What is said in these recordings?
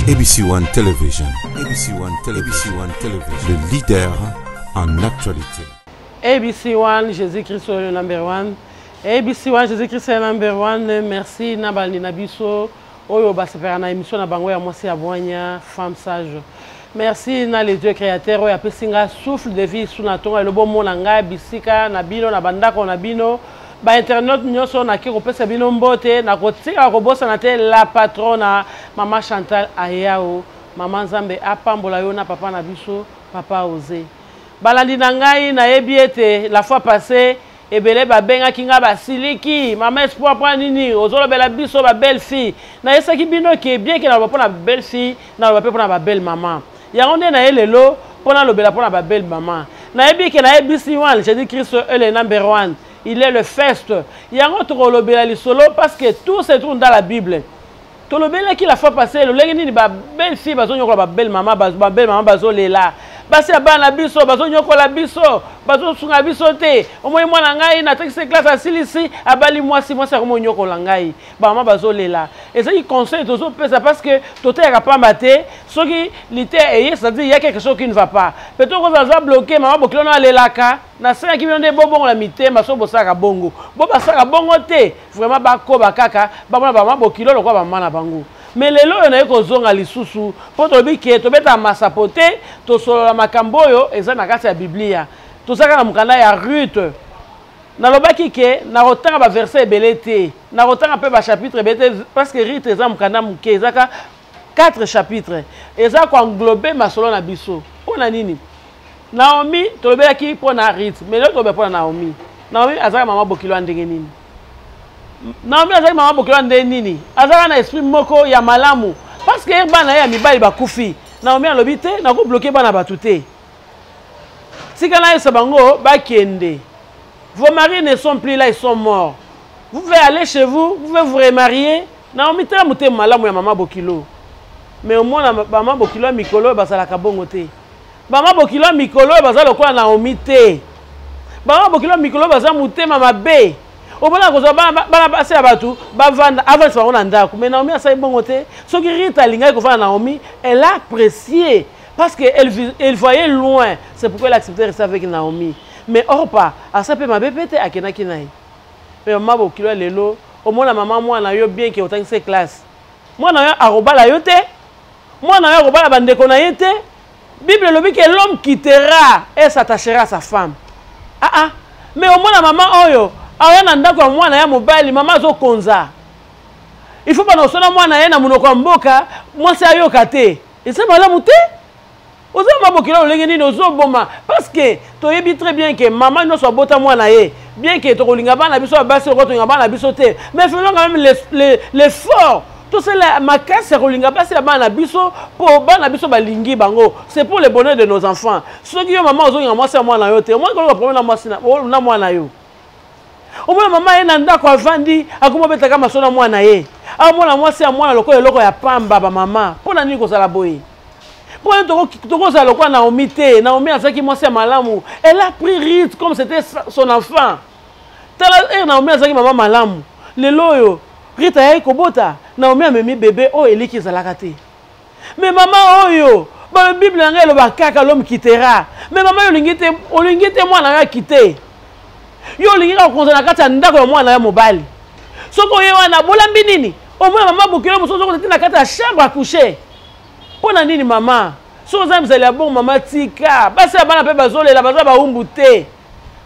ABC One Television, ABC One Television, ABC One Television, le leader en actualité. ABC One, Jésus-Christ le number one. ABC One, Jésus-Christ le number one. Merci na balandi na biso oyo basepelaka na émission na bango ya mwasi ya bwanya, femme sage. Merci na le Dieu créateur oyo apesi nga souffle de vie su na tongo elobo mona ngai bisika na bino na bandako na bino ba internaute nyonso nake kopesa bino mbote nakotikala kobosana te la patrona mama Chantal Ayao. Mama Nzambe apambola yo na papa na biso papa Ose. Balandi na ngai nayebi ete la fois passée ebele babengaki ngai basiliki mama Espoir mpo nini ozolobela biso ba belle fille. Nayesaki bino ke bien ke naloba mpo na belle fille, naloba mpe mpo na ba belle mama. Yango nde naye lelo mpo nalobela mpo na ba belle mama. Nayebi ke nayebisi wana Jésus Christ est le number one, il est le first. Yango tokolobela lisolo parce que tout se trouve dans la Bible. Tolobelaki la fois passée lolenge nini ba belle fille bazonyokola ba belle mama, ba belle mama bazolela. Basi ya bana biso bazonyokola biso, bazosunga biso te. Omoni mwana ngai natakisi classe asilisi, abali mwasi, mwasi akomi onyokola ngai. Ba mama bazolela. Ezali conseil tozopesa parce que toteyaka pamba te. Soki liteya eye, c'est-à-dire il y a quelque chose qui ne va pas. Peut-être que oza bloqué, mama bokilo na alelaka. Nasengaki bino nde bobongola mitema soki bosalaka bongo. Bo basalaka bongo te, vraiment bakoba kaka bamona ba mama bokilo lokola ba mama na bango. Mais lelo oyo naye kozonga lisusu mpo tolobi ke tobetaka masapo te, tosolola makambo oyo eza na kati ya Biblia. Tozalaka na mokanda ya Ruth. Nalobaki ke nakotanga ba verset ebele te, nakotanga mpe ba chapitre ebele te parce que Ruth eza mokanda moke, ezaka 4 chapitres. Eza ko englober masolo na biso. Mpo na nini? Naomi tolobelaki mpo na Ruth, mais lelo tolobela mpo na Naomi. Naomi azalaka mama bokilo ya ndenge nini? Naomi azalaki mama bokilo ya ndenge nini? Azalaka na esprit moko ya malamu parce que bana ye ya mibali bakufi. Naomi alobi te, nakobloke bana bato te, tika nayebisa bango bakende. Vos maris ne sont plus là, ils sont morts. Vous pouvez aller chez vous, vous pouvez vous remarier. Naomi tala motema malamu ya mama bokilo. Mais omona mama bokilo ya mikolo oyo bazalaka bongo te. Mama bokilo ya mikolo oyo baza lokola Naomi te. Mama bokilo ya mikolo oyo baza motema mabe. Omona kozwa bana basi ya bato bavanda, avandisa bango na ndako. Mais Naomi asali bongo te. Soki Rita alingaki kovanda Naomi, elle a apprécié parce que elle voyait loin. C'est pourquoi elle a accepté de rester avec Naomi. Mais Orpa asali mpe mabe mpe te, akendaki na ye. Mais mama bokilo ya lelo, omona mama mwana yo bien ke otangisi classe. Mwana yo akobala yo te. Mwana yo akobala bandeko na ye te. Bible elobi ke l'homme quittera et s'attachera à sa femme. Ah ah. Mais omona mama oyo aya na ndako ya mwana ya mobali, mama azokonza. Il faut bana osona mwana ye na monoko ya mboka, mwasi ayoka te. Eza malamu te. Oza mama bokilo lolenge nini ozoboma? Parce que toyebi très bien que mama nyonso abota mwana ye. Bien que tokolinga bana biso ya basi lokola tolinga bana biso te, mais faisons quand même l'effort. Tosala makasi ya kolinga basi ya bana na biso mpo bana biso balingi bango. C'est pour le bonheur de nos enfants. Soki yo mama ozolinga mwasi ya mwana yo te, omoni koluka problème na mwasi na mwana yo. Omona mama ye na ndako avandi, akoma obetaka maso na mwana ye. Amona mwasi ya mwana lokola eloko ya pamba. Ba mama, mpo na nini kozala boye? Mpo nini tokozala lokola Naomi te? Naomi azalaki mwasi ya malamu. Elle a pris Ruth comme c'était son enfant. Tala ere Naomi azalaki mama malamu. Lelo oyo Ruth ayaki kobota, Naomi amemi bebe oyo eliki ezalaka te. Mais mama oyo, ba Bible na ngai eloba kaka l'homme quittera. Mais mama yo olingi te mwana yo akite. Yo olingi kaka kokonza na kati ya ndako ya mwana ya mobali. Soki oye wana bolambi nini? Omona mama bokilo mosusu ozokoza te na kati ya chambre à coucher. Mpo na nini mama? Soki oza mizali ya bongo mama tika. Basi ya bana mpe bazolela, baza baumbu te.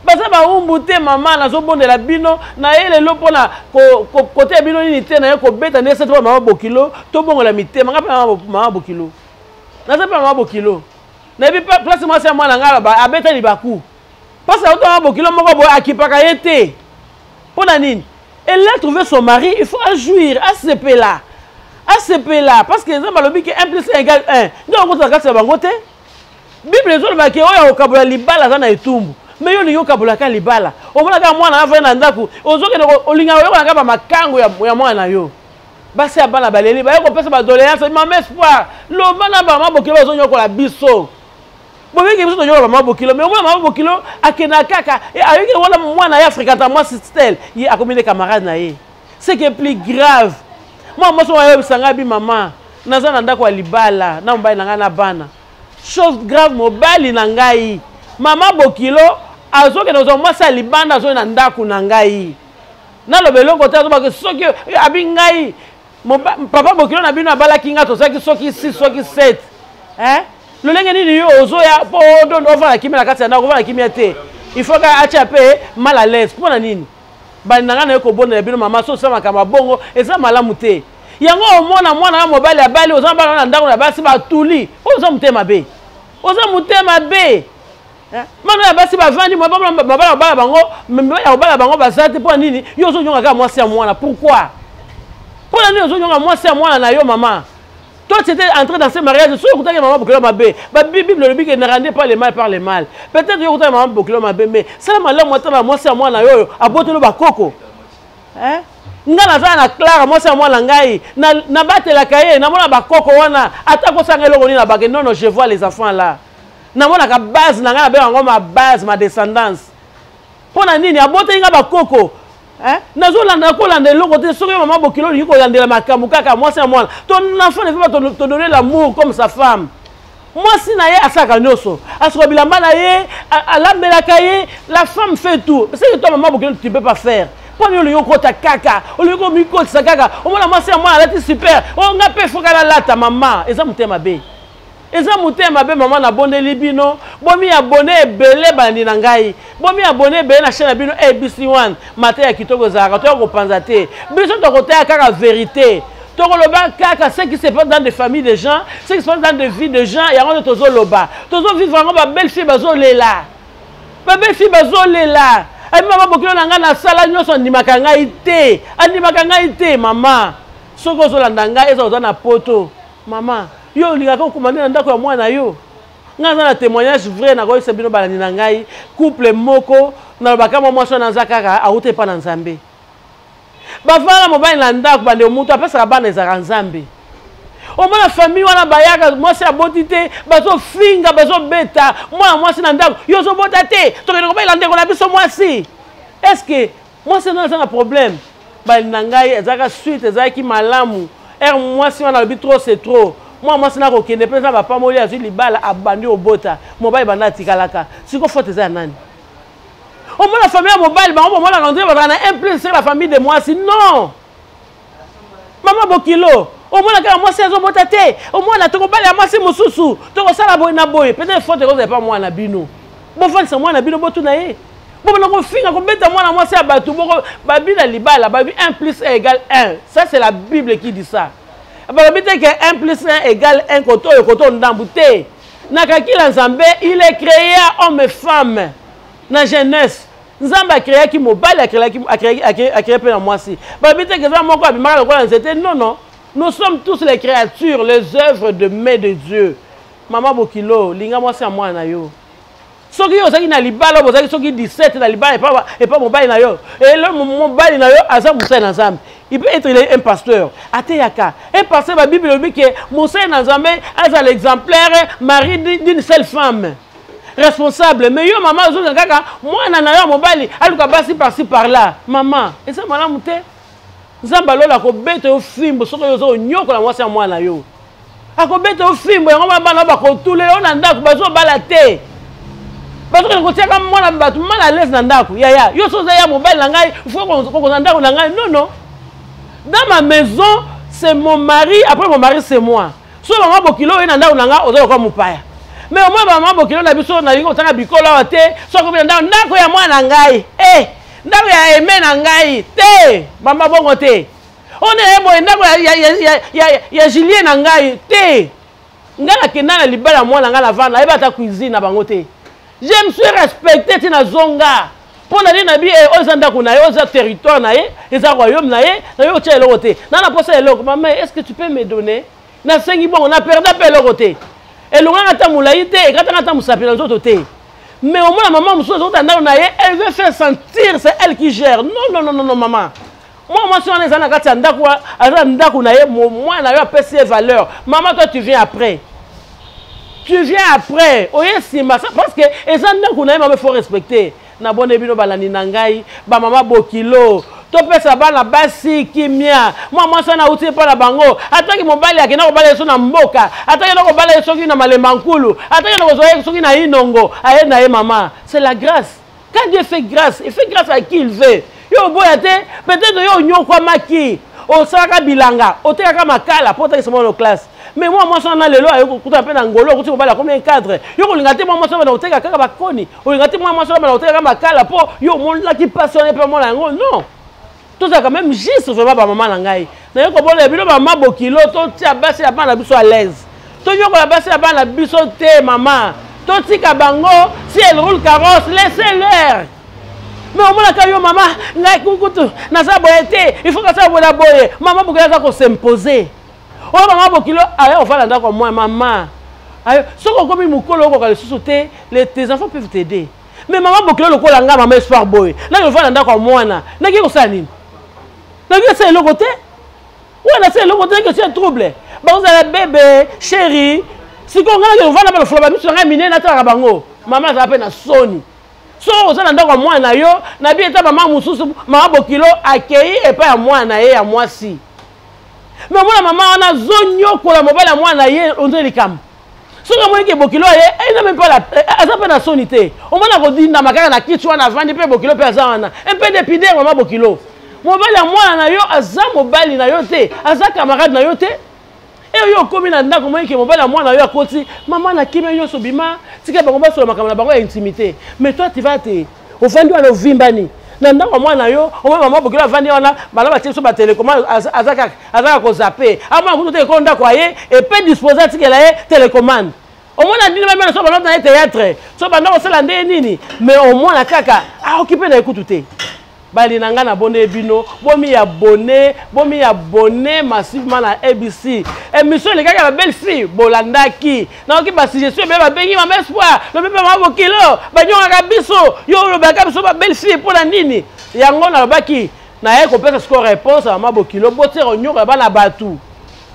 Baza baumbu te mama, nazobondela bino na ye lelo mpo na koteya bino nini te, na ye kobeta nde sete mpo mama bokilo tobongola mitema. Ngai mpe mama bokilo, naza mpe mama bokilo, nayebi place mwasi ya mwana ngai abeta libaku parce que auta mama bokilo moko boye akipaka ye te. Mpo na nini? Elle a trouvé son mari, il faut ajouir, asepela. Asepela parce que Nzambe alobi ke 1 plus 1 égale 1. Nde okota kati ya bango te. Bible ezoloba ke oyo akokabola libala aza na etumbu. Mais yo olingi okabola ka libala. Omona kaka mwana avandi na ndako, ozokende olingaka koyoka kaka ba makango ya mwana na yo. Basi ya bana baleli, baye kopesa ba doléance, mama espoir, loba na ba mama bokilo bazonyokola biso. Bobengi biso tonyokola mama bokilo, mais omona mama bokilo akendaka kaka, ayoki wana mwana ye afréquenta mwasi tel, ye akomi nde camarade na ye. Ce qui est plus grave, mwana mwasi oyo ayebisa ngai bi mama, Naza na ndako ya libala na mobali na ngai na bana. Chose grave, mobali na ngai mama bokilo azokende kozwa mwasi ya libanda, azoya na ndako na ngai. Naloba eloko te, azobaka soki abi ngai papa bokilo na bino abalaki ngai, tozalaki soki 6 soki 7. Eh? Lolenge nini yo ozoya mpo ovanda kimia na kati ya ndako, ovanda kimia te, il faut kaka atia mpe mal à l'aise. Mpo na nini bandi na ngai naye kobondela bino mama, so osala makambo ya bongo eza malamu te. Yango omona mwana ya mobali abali, oza bana na ndako na basi batuli, oyo oza motema mabe, oza motema mabe. Bana ya basi bavandi, mobali kobala bango, mibali ya kobala bango baza te. Mpo na nini yo ozonyonga kaka mwasi ya mwana? Pourquoi? Mpo na nini ozonyonga mwasi ya mwana na yo mama? Toi, tu étais entré dans ce mariage, soki okutaki mama bokilo mabe, ba Bible elobi que ne rendez pas le mal par le mal. Peut-être yo okutaki mama bokilo mabe, mais sala malamu ata na mwasi ya mwana oyo aboteli bakoko. Hein? Nga naza na Clara, mwasi ya mwana ngai, nabatelaka ye, namona bakoko wana, ata kosanga eloko nini na bake, non, non, je vois les enfants là. Namonaka base na ngai, nabenga yango ma base, ma descendance. Mpo na nini aboteli nga bakoko? Hein? Nazolanda kolanda eloko te. Soki mama bokilo olingi kolandela makambo kaka mwasi ya mwana, ton enfant ne veut pas te donner l'amour comme sa femme. Mwasi na ye asalaka nyonso, asuka bilamba na ye, alambelaka ye, la femme fait tout. C'est que toi mama bokilo tu peux pas faire. Mpo nini olingi okota kaka, olingi komikotisa kaka, omona mwasi ya mwana alati super, oyo nga mpe foka nalata? Mama, eza motema mabe, eza motema mabe mama. Nabondeli bino, bomi abone ebele, balandi na ngai, bomi abone ebele na chaîne na bino ABC1. Mateya ya kitoko ezalaka, toya kopanza te, biso tokotaya kaka vérité, tokoloba kaka ce qui se passe dans des familles de gens, ce qui se passe dans des vies de gens. Yango nde tozoloba, tozovivre yango. Babelle fille bazolela, babelle fille bazolela abi mama bokilo na ngai, nasala nyonso, andimaka ngai te, andimaka ngai te. Mama, soki ozolanda ngai, eza oza na poto, mama, yo olingaka okomande na ndako ya mwana yo. Ngai naza na témoignage vrai, nakoyebisa bino balandi na ngai. Couple moko nalobaka, mwa mwasi wana aza kaka auta epa na Nzambe. Bafanda mobali na ndako, bandeko, moto apesaka bana ezalaka Nzambe. Omona famille wana bayaka, mwasi aboti te, bazofinga, bazobeta mwana mwasi na ndako: yo ozobota te, tokende kobalela ndeko na biso mwasi. Est ce que mwasi wana aza na problème? Bali na ngai, ezalaka suite ezalaki malamu. Ere mwasi wana alobi trop c'est trop, mwana mwasi nakokende mpe eza bapamoli, azwi libala, abandi obota, mobali banda atikalaka. Siko faute eza ya nani? Omona famille ya mobali, bango bamonaka nzela bazalaka na un plus sur la famille de mwasi. Non, mama bokilo, omona kaka mwasi azobota te, omona tokobala ya mwasi mosusu, tokosala boye na boye. Peut-être faute ekozala epa mwana bino. Bofandisa mwana bino, botuna ye. Bobanda kofinga, kobeta mwana mwasi ya bato boko. Babi na libala, babi 1 plus 1 égale 1, ça c'est la Bible qui dit ça. Balobi te ke 1 plus 1 égale 1 koto oyo koto ndambu te. Na kakila Nzambe, il est créé homme et femme. Na jeunesse, Nzambe akreaki mobali, akreye mpe na mwasi. Balobi te ke eza moko abimaka lokola nzete. Non, non, nous sommes tous les créatures, les œuvres de main de Dieu. Mama bokilo, linga mwasi ya mwana na yo. Soki yo ozalaki na libala, bozalaki soki 17 na libala epa mobali na yo, elo mobali na yo aza mosali na Nzambe, il peut être un pasteur, ateyaka, un pasteur. Ba Bible elobi ke mosali na Nzambe azala exemplaire, mari d'une seule femme, responsable. Mais yo mama, ozozala kaka mwana na yo ya mobali aluka basi par-ci par-là. Mama, eza malamu te. Nzambe alola akobeta yo fimbo soki oyo oza onyokola mwasi ya mwana yo, akobeta yo fimbo. Yango bana bakotulela yo na ndako, bazobala te, bazokende kotiaka mwana bato mal à l'aise na ndako. Yaya, yo so oza ya mobali na ngai, faut kokoza ndako na ngai. Non, non, dans ma maison c'est mon mari, après mon mari c'est moi. So mama bokilo oye na ndako na ngai, oza lokola mopaya. Mais omoi bamama bokilo na biso, nalingi kotanga bikolo awa te, so akomi na ndako, ndako ya mwana na ngai, eh, ndako ya aime na ngai te, mama, bongo te. Oyo ye boye, ndako ya Julien na ngai te. Ngai nakenda na libala ya mwana ngai, navanda, nayeba ata cuisine na bango te. Je me suis respecté ti nazonga. Mpo na nini? Nabi oyo eza ndako na ye, oyo eza territoire na ye, eza royaume na ye. Na yo otya eloko te na posa eloko. Mama, est ce que tu peux me donner? Nasengi bongo, na perda mpe eloko te, elonganga ata molai te, ekatanga ata mosapi na nzoto te. Mais omona mama mosusu azokota ndako na ye, elle veut faire sentir c'est elle qui gère. Non, non, non, non, non, mama, mwa mwasi wana eza na kati ya ndako, aza na ndako na ye, mwana yo apesi ye valeur. Mama, toi tu viens après, tu viens après, oye nsima, parce que eza ndako na ye. Mama, il faut respecter. Nabone bino balandi na ngai, bamama bokilo. Topesa bana basi kimia. Mwa mwasi wana auti epai na bango, ataki mobali akenda kobala ye so na mboka, ataki na kobala ye soki na Malemba Nkulu, ataki na kozwa ye soki na Inongo, aye na ye mama. C'est la grâce. Quand Dieu fait grâce, il fait grâce à qui il veut. Yo oboya te, peut-être yo onyokwamaki, osalaka bilanga, otekaka makala mpo otangisa mwana classe. Mais mwa mwasi wana lelo aye kokuta mpe na ngolo, okuti mobali akomi un cadre. Yo kolinga te mwa mwasi wana koteka kaka bakoni, olinga te mwa mwasi wana koteka kaka makala mpo yo omonaki mpasi wana mpe omona yango. Non, tozalaka même juste vraiment bamama na ngai. Naye kobolela bino bamama bokilo, totia basi ya bana biso à l'aise. Tonyokola basi ya bana biso te mama. Totika bango, si elle roule carrosse, laissez-leur. Mais omonaka yo mama, ngai kukutu naza boye te, il faut kasala boye na boye. Mama bokilo aza kosimposer. Oyo mama bokilo aya ofanda ndako mwa mama. Ayo soki okomi mokolo okoka lisusu te, tes enfants peuvent t'aider. Mais mama bokilo lokola nga mama Espoir boye, naki ofanda ndako ya mwana, naki kosala nini? Naki kosala eloko te. Oyo nasala eloko te, naki kosala trouble. Bakozala bebe, chéri. Sikoyo nga naki kovanda ba lofola ba miso na ngai minene natalaka bango. Mama azala pe na soni. Soki oza na ndako ya mwana na yo, na bi eta mama mosusu, mama bokilo akei epai ya mwana na ye ya mwasi. Mais omona mama wana azonyokola mobali ya mwana na ye, onzoi likambo. Soki omoni ke bokilo aye, eh, na même pas la, eh, aza pe na soni te. Omona kodindama kaka na kiti wana avandi pe bokilo pe aza wana. Un peu de pudeur mama bokilo. Mobali ya mwana na yo aza mobali na yo te, aza camarade na yo te. E yo okomi na ndako omoni ke mobali ya mwana na yo akoti, mama na kimia nyonso bima, tika bango basola makambo na bango ya intimité. Mais toi tu vas te ovandi wana ovimbani na ndako ya mwana na yo, omoni mama bokilo avandi wana, bana batie biso ba télécommande, aza kaka, aza kaka kozape. Amona kutu te ekolo ndako aye, et peut disposer atikela ye télécommande. Omona ndini bamela so banda na ye théâtre, so banda kosala ndenge nini, mais omona kaka aokipe na ye kutu te. Bali na nga na bondeli bino, bomi abonné, bomi abonné massivement na ABC. Émission elekaki ya ba belle fille bolandaki. Nayoki ba suggestion ebele babengi mama Espoir, lobi pe mama Bokilo, banyongaka biso, yo olobaka biso ba belle fille mpo na nini? Yango nalobaki naye kopesa sikoyo réponse ya mama Bokilo, botia konyokola bana batu.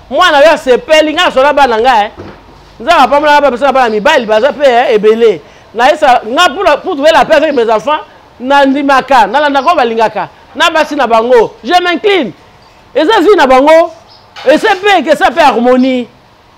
Mwana oyo asepeli, nga nasola bana nga, eh. Nzambe apambolaka ba pesaka bana mibali baza pe, eh, ebele. Nayesa nga pour trouver la paix avec mes enfants, nandimaka, nalandaka oyo balingaka na basi na bango, je m'incline. Eza vie na bango, ese pe ke ça pe harmonie.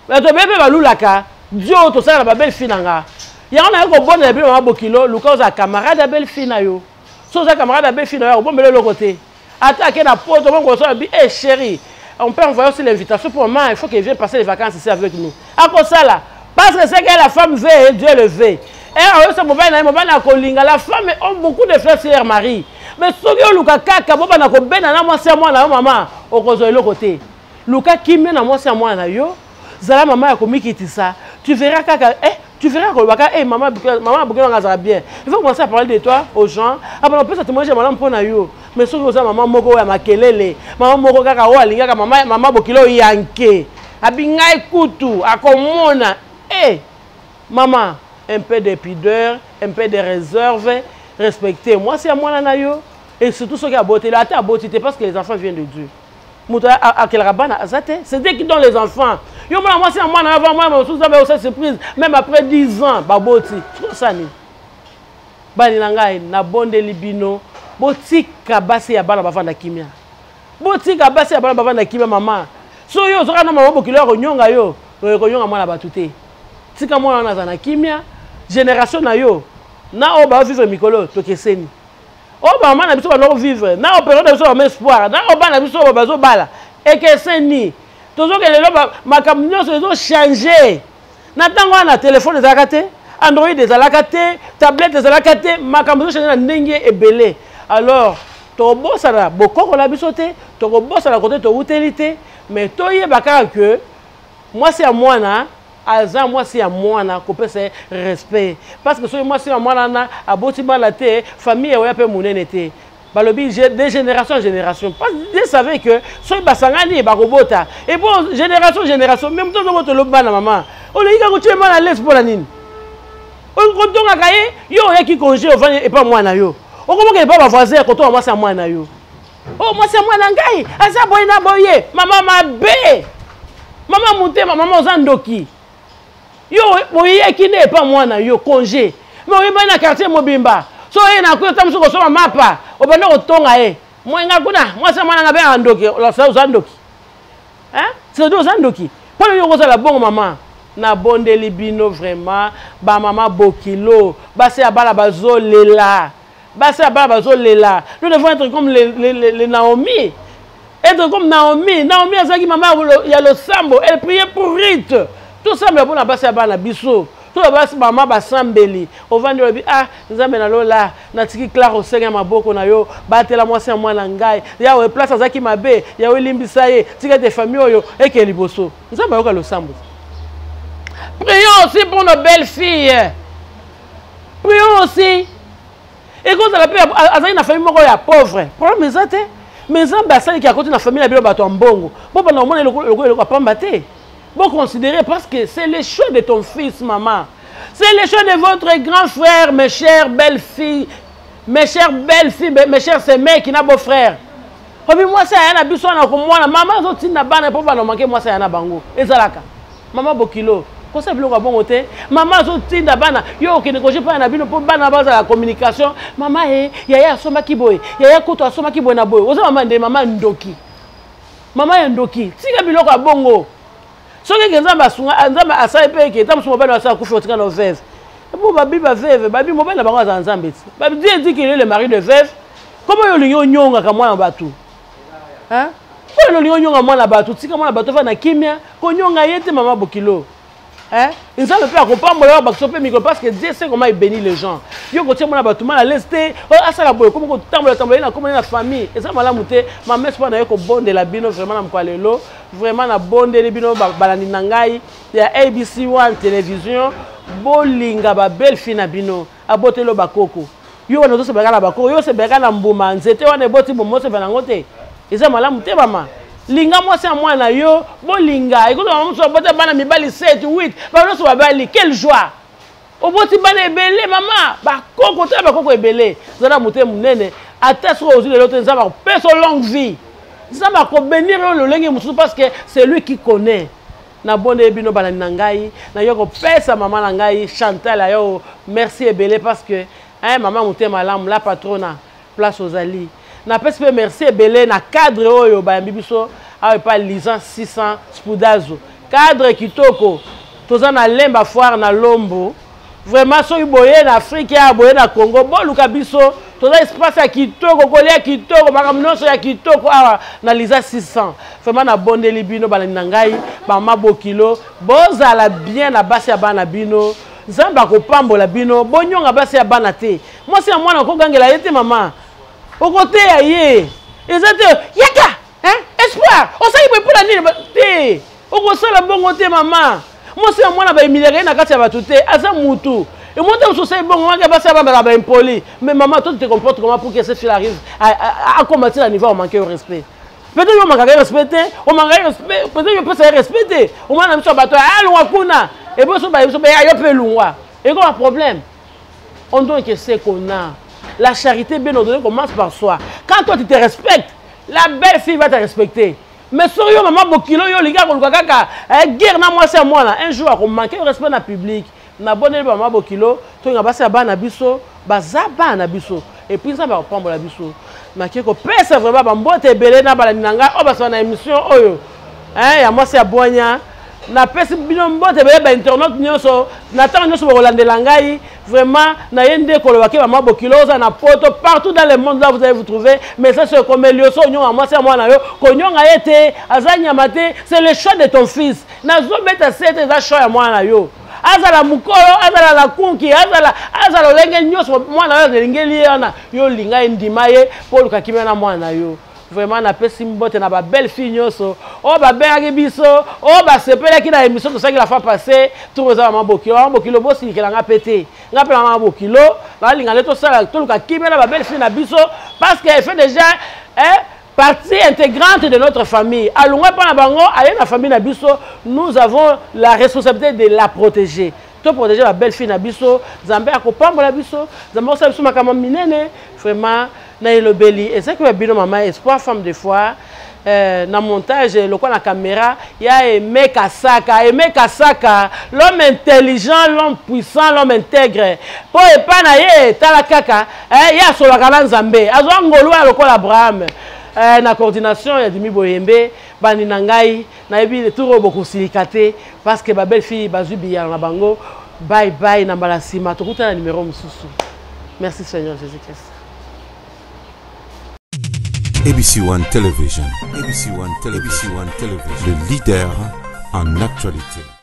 Bato ebele pe balulaka Dieu oyo tosala na ba belle fille na nga. Yango naye kobondela bino mama Bokilo, luka ozala camarade ya belle fille na yo. So oza camarade ya belle fille na yo, akobombela eloko te. Ata ake na poto, bongo kosala bi, eh chérie, on peut envoyer aussi l'invitation pour maman, il faut qu'elle vienne passer les vacances ici avec nous. Akosala, parce que ce que la femme veut, Dieu le veut. Eh, oyo sa mobali na ye, mobali na kolinga, la femme ont beaucoup de fleurs sur leur mari. Mais soki oluka kaka boba na kobenda na mwasi ya mwana yo mama, okozwa eloko te. Luka kimia na mwasi ya mwana na yo, zala mama ya komikitisa, tu verras kaka, eh, tu verras koloba kaka, eh, mama, mama Bokilo nga azala bien. Il faut commencer à parler de toi aux gens. Abana opesa témoignage ya malamu mpo na yo. Mais soki oza mama moko oyo ya makelele, mama moko kaka oyo alingaka mama, mama Bokilo yanke, abi ngai kutu akomona, eh, mama, un peu de pudeur, un peu de réserve, respecter mwasi ya mwana na yo, et surtout soki aboteli, ata aboti te, parce que les enfants viennent de Dieu. Moto akelaka bana aza te, c'est Dieu qui donne les enfants. Yo mwana mwasi ya mwana avant mwana mosusu abe osa surprise, même après 10 ans baboti. Sikoyo nini? Bani na ngai nabondeli bino, botika basi ya bana bavanda kimia. Botika basi ya bana bavanda kimia mama. So yo ozoka na mama Bokilo ya konyonga yo, oyo konyonga mwana bato te. Tika mwana wana aza na kimia, génération na yo na oyo ba vivre mikolo tokeseni. Oyo ba mama na biso banda kovivre, na oyo période na biso ba espoir, na oyo bana biso oyo bazobala ekeseni. Tozokende lelo makambo nyonso ezo changer. Na ntango wana telefone ezalaka te, Android ezalaka te, tablette ezalaka te, makambo ezo changer na ndenge ebele. Alors tokobosana bokoko na biso te, tokobosana kote towuteli te, mais toyeba kaka que mwasi ya mwana aza mwasi ya mwana, kopesa ye respect. Parce que soki mwasi ya mwana wana aboti bana te, famille oya pe monene te. Balobi de génération en génération. Parce que Dieu savait que soki basangani bakobota. Et bon, génération en génération, même tozo bota lobi bana mama. Olingi kaka kotia mwana lesi mpo na nini? Okotongaka ye, yo oyaki congé ovandi epa mwana yo. Okomokende epa ba voisin kotonga mwasi ya mwana yo. Oh, mwasi ya mwana ngai aza boye na boye, mama mabe. Mama motema, mama oza ndoki. Yo oyaki nde epa mwana yo congé. Mais oyebani na quartier mobimba. So oye na kuya ta mosusu kosomba mapa, obanda kotonga ye. Mwenga kuna mwasi ya mwana nga abengaka ndoki, oza ndoki. Hein? C'est-à-dire oza ndoki. Mpo nini okozala bongo mama? Nabondeli bino vraiment ba mama bokilo, basi ya bana bazolela. Basi ya bana bazolela. Nous devons être comme les Naomi. Être comme Naomi. Naomi azalaki mama ya losambo. Elle priait pour Ruth. Tosambela mpona basi ya bana biso. To basi mama basambeli. Ovandi olobi ah Nzambe na lola natiki Clara osenga maboko na yo, batela mwasi ya mwana ngai. Yawe place azalaki mabe, Yawe limbisa ye. Tika ete famille oyo eke liboso. Nzambe ayoka losambo. Prions aussi pour nos belles filles. Prions aussi. Ekozala mpe azalaki na famille moko ya pauvre. Problème eza te. Mais Nzambe asaliki akoti na famille na bino bato ya mbongo. Bobanda komona eloko eloko ya pamba te. Bo considérer parce que c'est le choix de ton fils, maman. C'est le choix de votre grand frère, mes chères belles filles, mes chères belles filles, mes chers semeki na beau frère. Obi mwasi aya na biso wana komwana mama azotinda bana mpo bana manke mwasi aya na bango ezalaka mama bokilo kosala biloko ya bongo te mama azotinda bana yo okende koje mpana na bino mpo bana bazala communication mama e yaya asombaki boye yaya kutu asombaki boye na boye oza mama nde mama ndoki mama ya ndoki tika biloko ya bongo soki eke nzambe asunga nzambe asali mpe eke ntango mosusu mobali asala akufi otika na veuve bo babi baveuve babi mobali na bango azala nzambe ti babi Dieu dit qu'il est le mari de veuve. Comment yo olingi onyongaka mwana bato, hein? Oyo olingi onyonga mwana bato, tika mwana bato afanda na kimia, konyonga ye te mama bokilo. Hein? Nzambe mpe akopambola yo bakisa mpe mikolo parce que Dieu sait comment il bénit les gens. Yo kotia mwana bato mal à l'aise te, asala boye komi kotambola tambola ye na komona na famille eza malamu te. Mama Espoir na ye kobondela bino vraiment na mokolo lelo, vraiment nabondeli bino balandi na ngai ya ABC 1 télévision, bolinga ba belle fille na bino, aboteli yo bakoko. Yo wana ozosepelaka na bakoko, yo osepelaka na mbuma, nzete wana eboti mbuma osepela yango te. Eza malamu te mama. Linga mwasi ya mwana yo, bolinga. Ekozala mama mosusu abota bana mibali 7, 8, bango nyonso babali, quelle joie. Oboti bana ebele mama, bakoko tala bakoko ebele. Zala motema monene, ata soki ozwi lelo te, Nzambe akopesa yo longue vie. Nzambe akobenir yo lolenge mosusu parce que c'est lui qui connaît. Nabondeli bino balandi na ngai, nayo kopesa mama na ngai Chantal ayo merci ebele parce que hein, mama motema malamu, la patrona place ozali. Napesi mpe merci ebele na cadre oyo bayambi biso awa epa Lisan 600 Spudazo. Cadre kitoko, toza na Lemba foire na Lombo. Vraiment soki boye na Afrique ya boye na Congo, boluka biso, toza espace ya kitoko, kolia kitoko, makambo nyonso ya kitoko awa na Liza 600. Vraiment nabondeli bino balandi na ngai, mama bokilo, bozala bien na basi ya bana bino. Nzambe akopambola bino, bonyonga basi ya bana te. Mwasi ya mwana okogangela ye te mama. Okoteya ye. Eza te yaka, hein? Espoir, osali boye mpona nini? Te. Okosala bongo te mama. Mwasi ya mwana ba humiliaka ye na kati ya bato te, aza mutu. Et moi, je suis bon, moi, je suis ba impoli. Mais maman, toi, tu te comportes comment pour que cette fille arrive à combattre à niveau, on manque de respect. Peut-être que on manque de respect, on manque de respect, peut-être que peut respecter. On m'a dit, ah, loin kuna. Et puis, on ba, yo pe loin. Et quoi, un problème? On donne que ce qu'on a. La charité bien ordonnée commence par soi. Quand toi, tu te respectes, la belle fille va te respecter. Mais soki yo mama bokilo yo olingi akoluka kaka guerre na mwasi ya mwana, un jour akomanke respect na public. Nabondeli ba mama bokilo, tolinga basi ya bana biso, baza bana na biso. Et puis Nzambe akopambola biso. Nake kopesa vraiment ba mbote ebele na balandi na ngai oyo basala na émission oyo, hein, ya mwasi ya bwanya. Napesi bino mbote ebele ba internaute nyonso, na ntango nyonso bokolandela ngai. Vraiment, na ye nde koloba ke mama bokilo oza na poto partout dans le monde là vous allez vous trouver. Mais ça c'est comme lioso nyonga mwasi ya mwana yo, konyonga ye te, aza nyama te, c'est le choix de ton fils. Nazobeta sete eza choix ya mwana yo. Azala mukolo, azala la kunki, azala lolenge nyonso mwana yo alingeli ye wana, yo linga ye, ndima ye po oluka kimia na mwana yo. Vraiment napesi mbote na ba belle fille nyonso oyo babengaki biso, oyo basepelaki na émission tosalaki la fois passée. Tour eza mama bokilo, mama bokilo bosilikela nga pe te, nga pe mama bokilo nalinga nde tosala toluka kimia na ba belle fille na biso parce que elle fait déjà, hein, partie intégrante de notre famille. Alongwa pa na bango, aye na famille na biso, nous avons la responsabilité de la protéger. To protéger ba belle fille na biso, Nzambe akopambola biso, Nzambe akosala biso makambo minene. Vraiment na elobeli ezaki ya bino mama Espoir femme de foi. eh, na montage lokola na caméra ya Aimé Kasaka. Aimé Kasaka, l'homme intelligent, l'homme puissant, l'homme intègre. Po epa na ye tala kaka eh, ye asolaka na Nzambe, azwa ngolu wana lokola Abraham. Eh, na coordination ya Dimi Boyembe, bandi na ngai nayebi tour oyo bokosilika te parce que ba belle fille bazwi biyano na bango. Bye bye, na mbala nsima tokutana na numero mosusu. Merci Seigneur Jésus-Christ. ABC One Television, ABC One Television, ABC One Television, le leader en actualité.